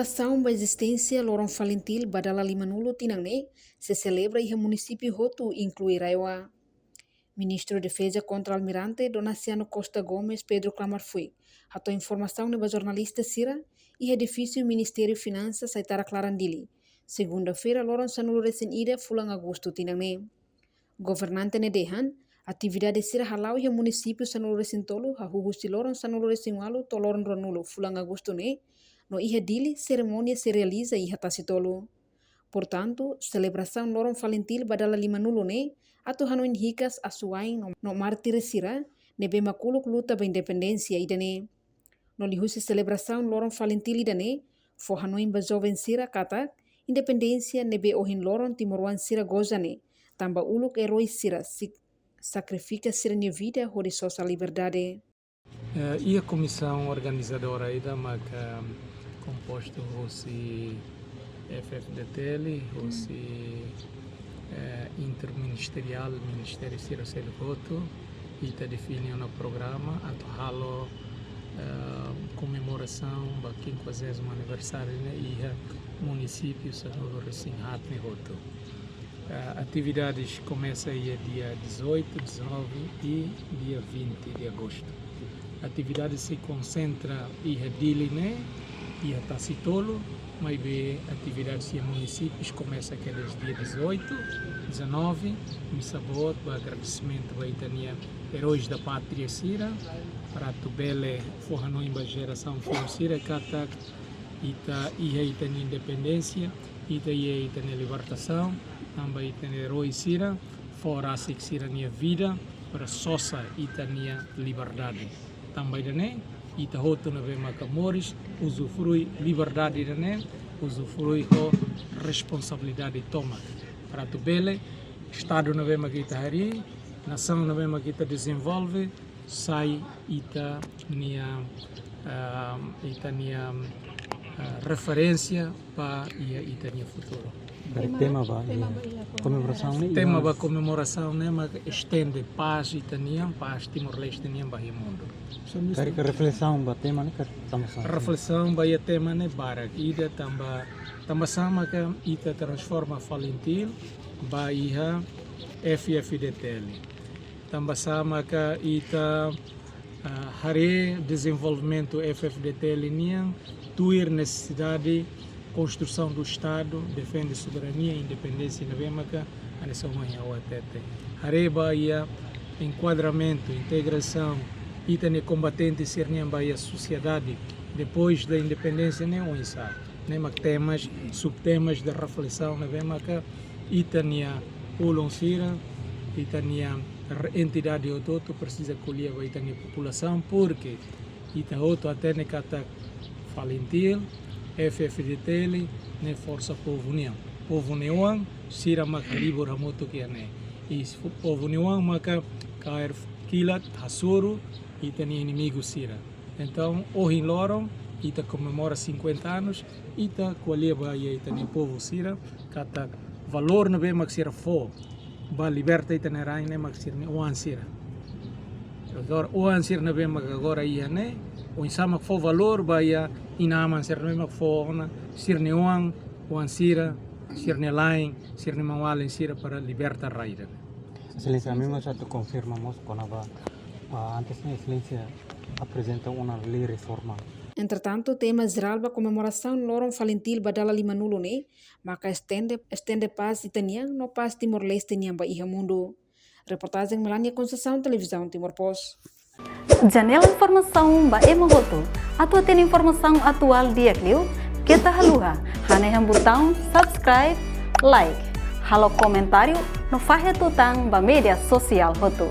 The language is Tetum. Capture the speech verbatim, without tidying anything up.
Asaun ba ezisténsia loron FALINTIL ba dala limanulu tinan ne'e sei selebra iha munisípiu hotu, inklui RAEOA. Ministru Defeza Kontra-Almirante Donaciano Costa Gomes Pedro Klamar Fuik hato'o informasaun ne'e ba jornalista sira iha edifísiu Ministériu Finansas, Aitarak Laran, Dili, segunda-feira, loron sanulu-resin-ida fulan Agostu tinan ne'e. Governante ne'e dehan, atividade sira hala'o iha munisípiu sanulu-resin-tolu hahú husi loron sanulu-resin-ualu to'o loron ruanulu fulan Agostu ne'e, no iha Dili serimónia sei realiza iha Tasitolu. Portantu, selebrasaun loron FALINTIL ba dala limanulu ne'e atu hanoin hikas asuwa'in no, no mártir sira ne'ebé mak uluk luta ba independénsia ida-ne'e. No liuhusi selebrasaun loron FALINTIL ida-ne'e, fó hanoin ba joven sira katak independénsia ne'ebé ohin loron timoroan sira goza ne'e, tanba uluk erói sira sik-, sakrifika sira-nia vida hodi sosa liberdade. Eh, iha komisaun organizadora ida maka kompostu husi F F D T L, husi, eh, interministeriál, ministériu sira seluk hotu, ita define ona programa atu halo, eh, komemorasaun ba kinkuagésimo aniversáriu ne'e iha munisípiu sanulu-resin-haat ne'e hotu. Ah, atividades komesa iha dia dezoito, dezanove e dia vinte de agosto. Atividade sei konsentra iha Dili ne'e, iha Tasitolu, maibé atividades iha munisípius komesa kedas dia dezoito, dezanove, misa boot ba agradesimentu ba ita-nia eróis da pátria sira, para atu bele fó hanoin ba jerasaun foun sira katak ita iha ita-nia independénsia, ita iha ita-nia libertasaun, tanba ita-nia erói sira fó rasik sira-nia vida para sosa ita-nia liberdade. Tanba ida-ne'e, ita hotu ne'ebé maka moris, uzufrui liberdade ida-ne'e, uzufrui ho responsabilidade tomak. Para atu bele, Estadu ne'ebé maka ita harii, nasaun ne'ebé maka ita dezenvolve, sai ita-nia, ah, ita-nia, ah, referénsia ba iha ita-nia futuru. Dari tema, tema ba, tema iha ba iha komemorasaun ne'e, tema iha ba komemorasaun ne'e maka estende pás ita-nian, pás Timor-Leste nian ba iha mundu. Karik reflesaun ba tema ne'e karik tanba sá? Reflesaun ba iha tema ne'e barak, ida tanba, tanba sá maka ita transforma FALINTIL ba iha F F D T L. Tanba sá maka ita, ah, haree dezenvolvimentu F F D T L nian, tuir nesesidade, konstrusaun do Estadu, defende soberania, independénsia ne'ebé maka hanesan ohin ha'u hatete. Haree ba iha enkuadramentu, integrasaun, ita-nia kombatente sira-nian ba iha sosiedade, depois da independénsia ne'e oinsá. Ne'e mak temas, subtemas de reflesaun ne'ebé maka ita-nia ulun sira, ita-nia re-, entidade hotu-hotu presiza ko'alia ba ita-nia populasaun, porque ita hotu hatene katak FALINTIL, F F D T L, ne'e forsa povu nian. Povu nia oan, sira mak halibur hamutuk iha ne'e. I s-, povu nia oan maka kaer kilat, hasoru ita-nia inimigu sira. Entaun, ohin loron, ita komemora cinquenta anos, ita ko'alia ba iha ita-nia povu sira, katak valór ne'ebé mak sira fó ba liberta ita-nia rain ne'e mak sira-nia oan sira. Agora, oan sira ne'ebé mak agora iha ne'e, oinsá mak fó valór ba iha inan-aman sira ne'ebé mak fó ona sira-nia oan, oan sira, sira-nia la'en, sira-nia maun-alin sira para liberta rai ida. Exelénsia, ami mós atu konfirma mós kona-ba, ah, antes ne'e Exelénsia aprezenta ona lei reforma. Entretantu, tema jerál ba komemorasaun loron FALINTIL ba dala limanulu ne'e maka estende, estende pás ita-nian no pás Timor-Leste nian ba iha mundu. Reportajen Melania Conceição, Televizaun Timor Post. Janela informasaun ba ema hotu. Atu hatene informasaun atuál di'ak liu, keta haluha hanehan butaun subscribe, like, halo komentáriu no fahe tutan ba média sosiál hotu.